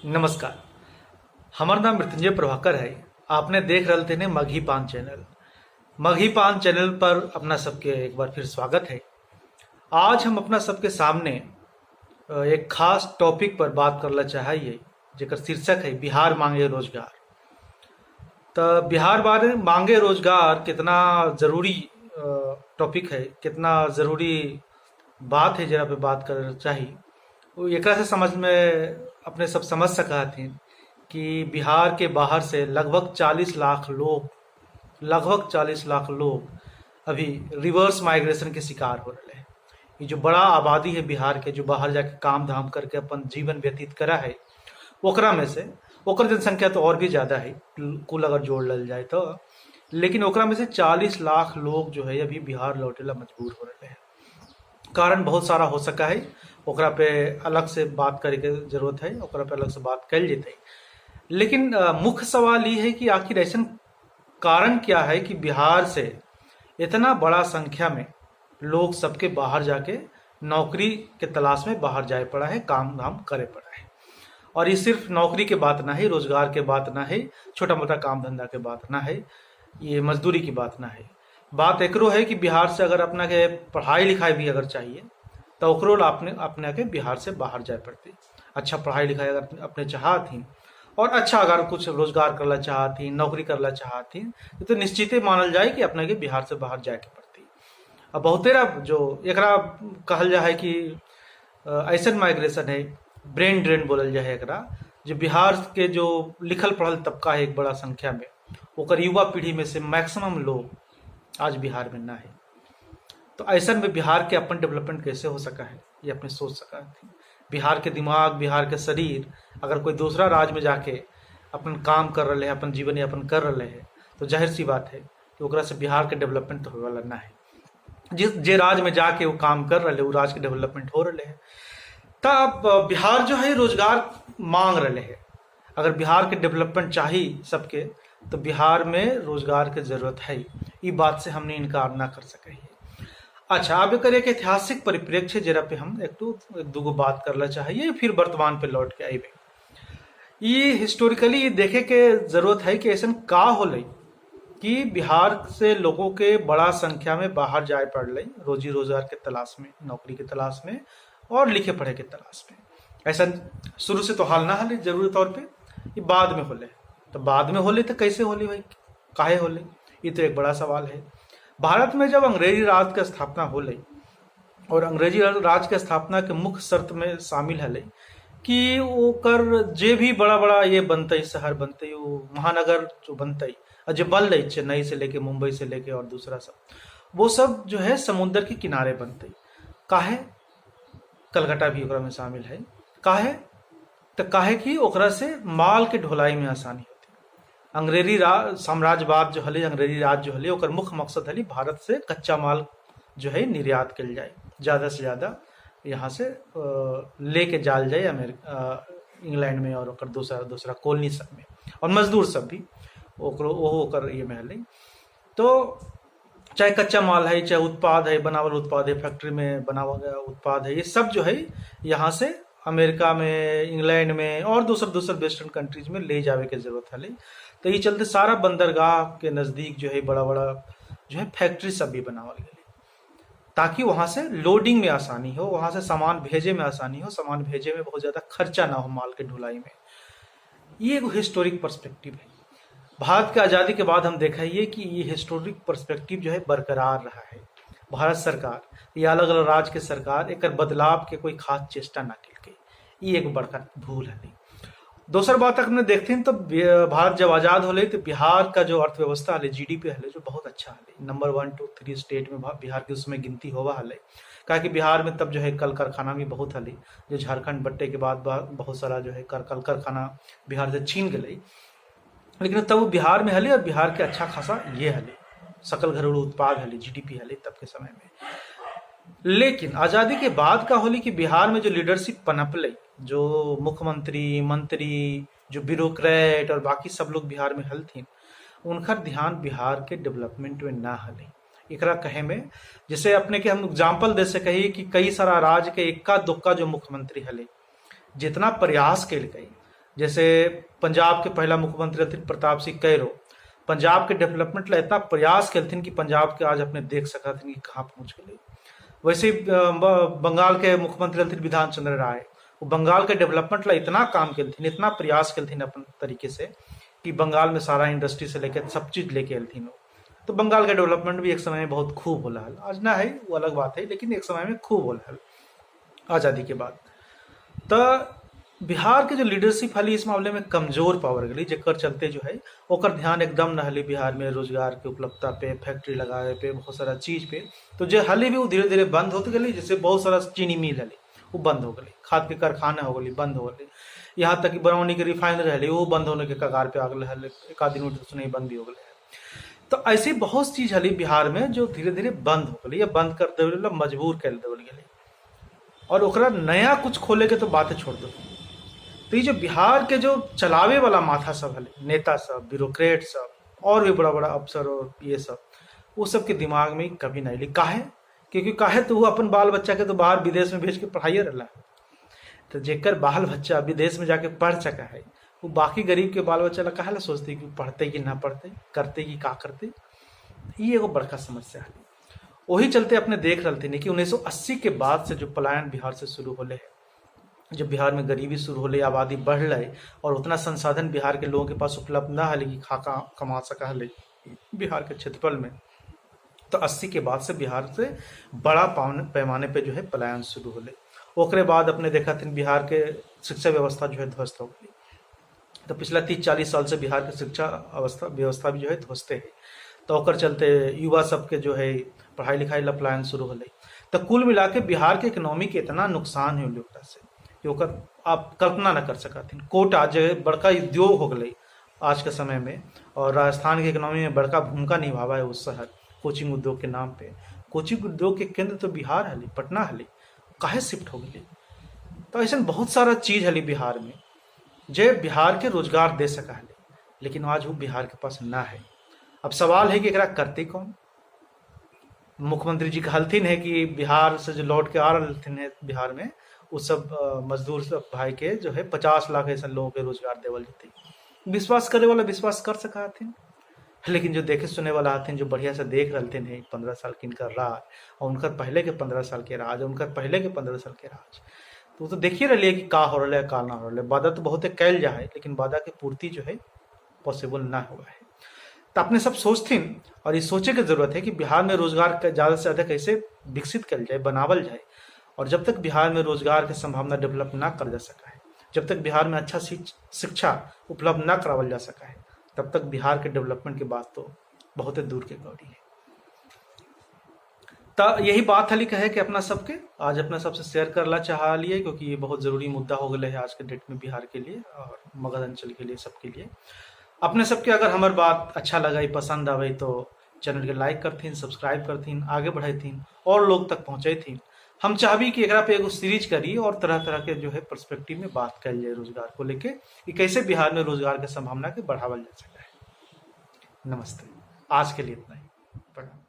नमस्कार, हमार नाम मृत्युंजय प्रभाकर है। आपने देख रहे थे ने मगही पान चैनल। मगही पान चैनल पर अपना सबके एक बार फिर स्वागत है। आज हम अपना सबके सामने एक खास टॉपिक पर बात करला चाहिए, जेकर शीर्षक है बिहार मांगे रोजगार। तो बिहार बारे मांगे रोजगार कितना जरूरी टॉपिक है, कितना जरूरी बात है जरा पे बात कर चाहिए, वो एकरा से समझ में अपने सब समझ सका हथिन कि बिहार के बाहर से लगभग 40 लाख लोग, लगभग 40 लाख लोग अभी रिवर्स माइग्रेशन के शिकार हो रहे हैं। ये जो बड़ा आबादी है बिहार के, जो बाहर जाके काम धाम करके अपन जीवन व्यतीत करा है, ओकरा में से ओकर जनसंख्या तो और भी ज़्यादा है कुल अगर जोड़ लल जाए तो, लेकिन ओकरा में से 40 लाख लोग जो है अभी बिहार लौटे ला मजबूर हो रहे हैं। कारण बहुत सारा हो सका है, ओकरा पे अलग से बात करे के जरूरत है, ओकरा पे अलग से बात कल जतै। लेकिन मुख्य सवाल ये है कि आखिर ऐसा कारण क्या है कि बिहार से इतना बड़ा संख्या में लोग सबके बाहर जाके नौकरी के तलाश में बाहर जाए पड़ा है, काम धाम करे पड़ा है। और ये सिर्फ नौकरी के बात ना है, रोजगार के बात ना है, छोटा मोटा काम धंधा के बात ना है, ये मजदूरी की बात ना है। बात एकरो है कि बिहार से अगर अपना के पढ़ाई लिखाई भी अगर चाहिए तो ओकरो ला अपने अपने के बिहार से बाहर जाए पड़ते। अच्छा पढ़ाई लिखाई अगर अपने चाहत और अच्छा अगर कुछ रोजगार करला चाहती, नौकरी करला चाहती, तो निश्चित ही मानल जाए कि अपने के बिहार से बाहर जाए के पड़ती। अब बहुतेरा जो एकरा कहल जाए है कि ऐसन माइग्रेशन है, ब्रेन ड्रेन बोलल जाए है एकरा, जो बिहार के जो लिखल पढ़ल तबका है एक बड़ा संख्या में, ओकर युवा पीढ़ी में से मैक्सिमम लोग आज बिहार में ना है। तो ऐसा में बिहार के अपन डेवलपमेंट कैसे हो सका है, ये अपने सोच सका है। बिहार के दिमाग, बिहार के शरीर अगर कोई दूसरा राज्य में जाके अपन काम कर रहे है, अपन जीवन यापन कर रहे है, तो जाहिर सी बात है कि ओकरा से बिहार के डेवलपमेंट तो होने वाला ना है। जिस जे राज्य में जाके वो काम कर रहे है, वो राज्य के डेवलपमेंट हो रहे है। तब बिहार जो है रोजगार मांग रहे है। अगर बिहार के डेवलपमेंट चाहिए सबके, तो बिहार में रोजगार के जरूरत है, ये बात से हमने इनकार ना कर सके है। अच्छा, अब एकर एक ऐतिहासिक परिप्रेक्ष्य जरा पे हम एक दो एक दूगो बात करला चाहिए, फिर वर्तमान पे लौट के आइबे। ये हिस्टोरिकली ये देखे के जरूरत है कि ऐसा का होलै कि बिहार से लोगों के बड़ा संख्या में बाहर जाए पड़लै रोजी रोजगार के तलाश में, नौकरी के तलाश में और लिखे पढ़े के तलाश में। ऐसा शुरू से तो हाल ना हले जरूरी तौर पे, ये बाद में होले। तो बाद में होले तो कैसे होले भाई, काहे होले, ये तो एक बड़ा सवाल है। भारत में जब अंग्रेजी राज के स्थापना होले और अंग्रेजी राज के स्थापना के मुख्य शर्त में शामिल हले कि ओकर जे भी बड़ा बड़ा ये बनते, शहर बनते, वो महानगर जो बनते और जो बन रही चेन्नई से लेके मुंबई से लेके और दूसरा सब, वो सब जो है समुद्र के किनारे बनते। काहे कलकत्ता भी ओकरा में शामिल है, काहे तो काहे कि ओकरा से माल के ढुलाई में आसानी होती। अंग्रेजी साम्राज्यवाद जो हले, अंग्रेजी राज जो हले, ओकर मुख्य मकसद हली भारत से कच्चा माल जो है निर्यात कल जाए, ज़्यादा से ज़्यादा यहाँ से लेके जाल जाए अमेरिका, इंग्लैंड में और ओकर दूसरा दूसरा कॉलोनी सब में, और मजदूर सब भी ओकरो ओहो ओकर ये में हले। तो चाहे कच्चा माल है, चाहे उत्पाद है, बनावल उत्पाद है, फैक्ट्री में बनावा गया उत्पाद है, ये सब जो है यहाँ से अमेरिका में, इंग्लैंड में और दूसर दूसर वेस्टर्न कंट्रीज में ले जावे के जरूरत है। तो ये चलते सारा बंदरगाह के नज़दीक जो है बड़ा बड़ा जो है फैक्ट्री सब भी बनावल गए, ताकि वहाँ से लोडिंग में आसानी हो, वहाँ से सामान भेजे में आसानी हो, सामान भेजे में बहुत ज़्यादा खर्चा ना हो माल के ढुलाई में। ये एक हिस्टोरिक पर्सपेक्टिव है। भारत के आज़ादी के बाद हम देखा ये कि ये हिस्टोरिक पर्सपेक्टिव जो है बरकरार रहा है। भारत सरकार या अलग अलग राज्य के सरकार एक बदलाव के कोई खास चेष्टा ना की, ये एक बड़का भूल है। दोसर बात हमने देखते हैं तो भारत जब आज़ाद होले तो बिहार का जो अर्थव्यवस्था हले, जीडीपी हले, जो बहुत अच्छा हले, नंबर 1 2 3 स्टेट में बिहार के उसमें गिनती होवा हले। काहे कि बिहार में तब जो है कल कारखाना भी बहुत हले, जो झारखंड बट्टे के बाद बहुत सारा जो है कल कारखाना बिहार से छीन गए, लेकिन तब वो बिहार में हले और बिहार के अच्छा खासा ये हले, सकल घरेलू उत्पाद हले, जीडीपी हले तब के समय में। लेकिन आज़ादी के बाद का होली कि बिहार में जो लीडरशिप पनपले, जो मुख्यमंत्री, मंत्री, जो ब्यूरोक्रेट और बाकी सब लोग बिहार में हलथिन, उनका ध्यान बिहार के डेवलपमेंट में ना हले। एकरा कहे में जैसे अपने के हम एग्जाम्पल दे सके कि कई सारा राज्य के इक्का दुक्का जो मुख्यमंत्री हले, जितना प्रयास कयलकै, जैसे पंजाब के पहला मुख्यमंत्री रहथिन प्रताप सिंह कैरो, पंजाब के डेवलपमेंट ला इतना प्रयास कलथिन कि पंजाब के आज अपने देख सकथिन कि कहाँ पहुँच गए। वैसे ही बंगाल के मुख्यमंत्री रहथिन विधान चंद्र राय, वो बंगाल के डेवलपमेंट ला इतना काम कलथिन, इतना प्रयास कलथिन अपन तरीके से कि बंगाल में सारा इंडस्ट्री से लेके सब चीज लेके अलथिन वो। तो बंगाल के डेवलपमेंट भी एक समय में बहुत खूब होला हल, आज ना है वो अलग बात है, लेकिन एक समय में खूब होला हल आज़ादी के बाद। तो बिहार के जो लीडरशिप हली इस मामले में कमजोर पावर गई, जेकर चलते जो है ओकर ध्यान एकदम न हली बिहार में रोजगार के उपलब्धता पे, फैक्ट्री लगाए पे, बहुत सारा चीज पे। तो जो हली भी वो धीरे धीरे बंद होते गई, जैसे बहुत सारा चीनी मिल हली वो बंद हो गई, खाद के कारखाना हो गई बंद हो गई, यहाँ तक कि बरौनी के रिफाइनरी हली वो बंद होने के कगार पे आ गए हल, एक आध दिन सुनी बंद भी हो गए। तो ऐसी बहुत चीज हली बिहार में जो धीरे धीरे बंद हो गई या बंद कर देवे मजबूर कर देवल गई, और ओकरा नया कुछ खोले के तो बातें छोड़ दो। तो ये जो बिहार के जो चलावे वाला माथा सब हले, नेता सब, ब्यूरोक्रेट सब, और भी बड़ा बड़ा अफसर और ये सब, वो सब के दिमाग में कभी नहीं ली। काहे? क्योंकि काहे तो वो अपन बाल बच्चा के तो बाहर विदेश में भेज के पढ़ाइए रहा है। तो जेकर बाल बच्चा विदेश में जाके पढ़ सका है, वो बाकी गरीब के बाल बच्चा ला काहे ला सोचते कि पढ़ते कि ना पढ़ते, करते कि का करते। ये एगो बड़का समस्या है। वही चलते अपने देख रहे थे कि 1980 के बाद से जो पलायन बिहार से शुरू होले है, जब बिहार में गरीबी शुरू होले, आबादी बढ़ रहे और उतना संसाधन बिहार के लोगों के पास उपलब्ध ना है कि खा कमा सका है बिहार के क्षेत्रफल में, तो 80 के बाद से बिहार से बड़ा पैमाने पे जो है पलायन शुरू होले। ओकरे बाद अपने देखा थे बिहार के शिक्षा व्यवस्था जो है ध्वस्त हो गई। तो पिछला 30-40 साल से बिहार के शिक्षा अवस्था व्यवस्था भी जो है ध्वस्ते है। तो ओकर चलते युवा सबके जो है पढ़ाई लिखाई ला पलायन शुरू होले। तो कुल मिला के बिहार के इकोनॉमी के इतना नुकसान है ओकरा से कि ओकर आप कल्पना न कर सकथिन। कोटा जो बड़का उद्योग हो गई आज के समय में, और राजस्थान के इकोनॉमी में बड़का भूमिका निभावा है उस शहर कोचिंग उद्योग के नाम पे। कोचिंग उद्योग के केंद्र तो बिहार हली, पटना हली, काहे शिफ्ट हो गई। तो ऐसा बहुत सारा चीज हली बिहार में जे बिहार के रोजगार दे सका हली, लेकिन आज वो बिहार के पास ना है। अब सवाल है कि एकरा करते कौन। मुख्यमंत्री जी कहलथिन है कि बिहार से जो लौट के आ रहे है बिहार में, वो सब मजदूर सब भाई के जो है 50 लाख ऐसा लोगों के रोजगार देवल जते। विश्वास करे वाला विश्वास कर सका हथिन, लेकिन जो देखे सुने वाला हथिन, जो बढ़िया से देख रहे थे 15 साल के इनका राज, और उनका पहले के 15 साल के राज, और उनका पहले के 15 साल के राज, तो वो तो देखिए रही है कि का हो रहा है का ना हो रहा है। वादा तो बहुत कैल जा है, लेकिन वादा के पूर्ति जो है पॉसिबल ना हुआ है। तो अपने सब सोचथिन, और ये सोचे के जरूरत है कि बिहार में रोजगार ज़्यादा से ज़्यादा कैसे विकसित कल जाए, बनावल जाए। और जब तक बिहार में रोजगार के संभावना डेवलप ना कर जा सका है, जब तक बिहार में अच्छा शिक्षा उपलब्ध ना करावल जा सका है, तब तक बिहार के डेवलपमेंट की बात तो बहुत दूर के गौरी है। तो यही बात हली कहे कि अपना सबके आज अपना सबसे शेयर करला चाह लिए, क्योंकि ये बहुत ज़रूरी मुद्दा हो गया है आज के डेट में बिहार के लिए और मगध अंचल के लिए, सबके लिए। अपने सबके अगर हमार बात अच्छा लगा, पसंद आवे तो चैनल के लाइक करथिन, सब्सक्राइब करथिन, आगे बढ़ेथिन और लोग तक पहुँचेथिन। हम चाहबी कि एकरा पे एगो सीरीज करी और तरह तरह के जो है पर्सपेक्टिव में बात कल जाए रोजगार को लेके कि कैसे बिहार में रोजगार के संभावना के बढ़ावल जा सका है। नमस्ते, आज के लिए इतना ही, प्रणाम।